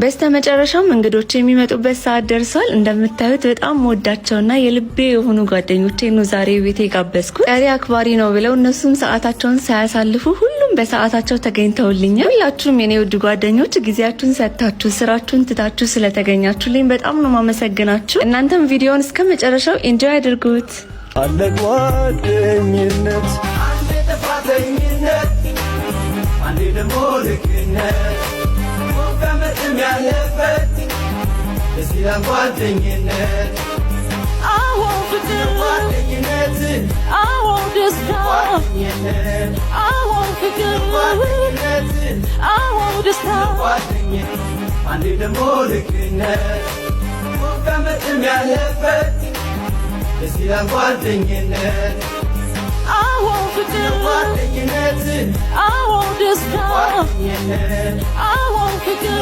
በስተመጨረሻም እንግዶች የሚመጡበት ሰዓት ደርሷል። እንደምታዩት በጣም ወዳቸውና የልቤ የሆኑ ጓደኞቼ ነው ዛሬ ቤቴ ጋበዝኩት። ጠሪ አክባሪ ነው ብለው እነሱም ሰዓታቸውን ሳያሳልፉ ሁሉም በሰዓታቸው ተገኝተውልኛል። ሁላችሁም የኔ ውድ ጓደኞች ጊዜያችሁን ሰጥታችሁ ስራችሁን ትታችሁ ስለተገኛችሁልኝ በጣም ነው ማመሰግናችሁ። እናንተም ቪዲዮውን እስከ መጨረሻው enjoy አድርጉት። አለ ጓደኝነት፣ አንዴ ጥፋተኝነት፣ አንዴ ደግሞ ልክነት፣ መቀመጥም ያለበት ደስ ይላል ጓደኝነት። አዎ ፍቅር፣ ጓደኝነት፣ አዎ ደስታ፣ ጓደኝነት፣ አዎ ፍቅር፣ ጓደኝነት፣ አዎ ደስታ። ጓደኝነት፣ አንዴ ደግሞ ልክነት፣ መቀመጥም ያለበት ደስ ይላል ጓደኝነት። አዎ ፍቅር፣ ጓደኝነት፣ አዎ ደስታ፣ ጓደኝነት፣ አዎ ፍቅር።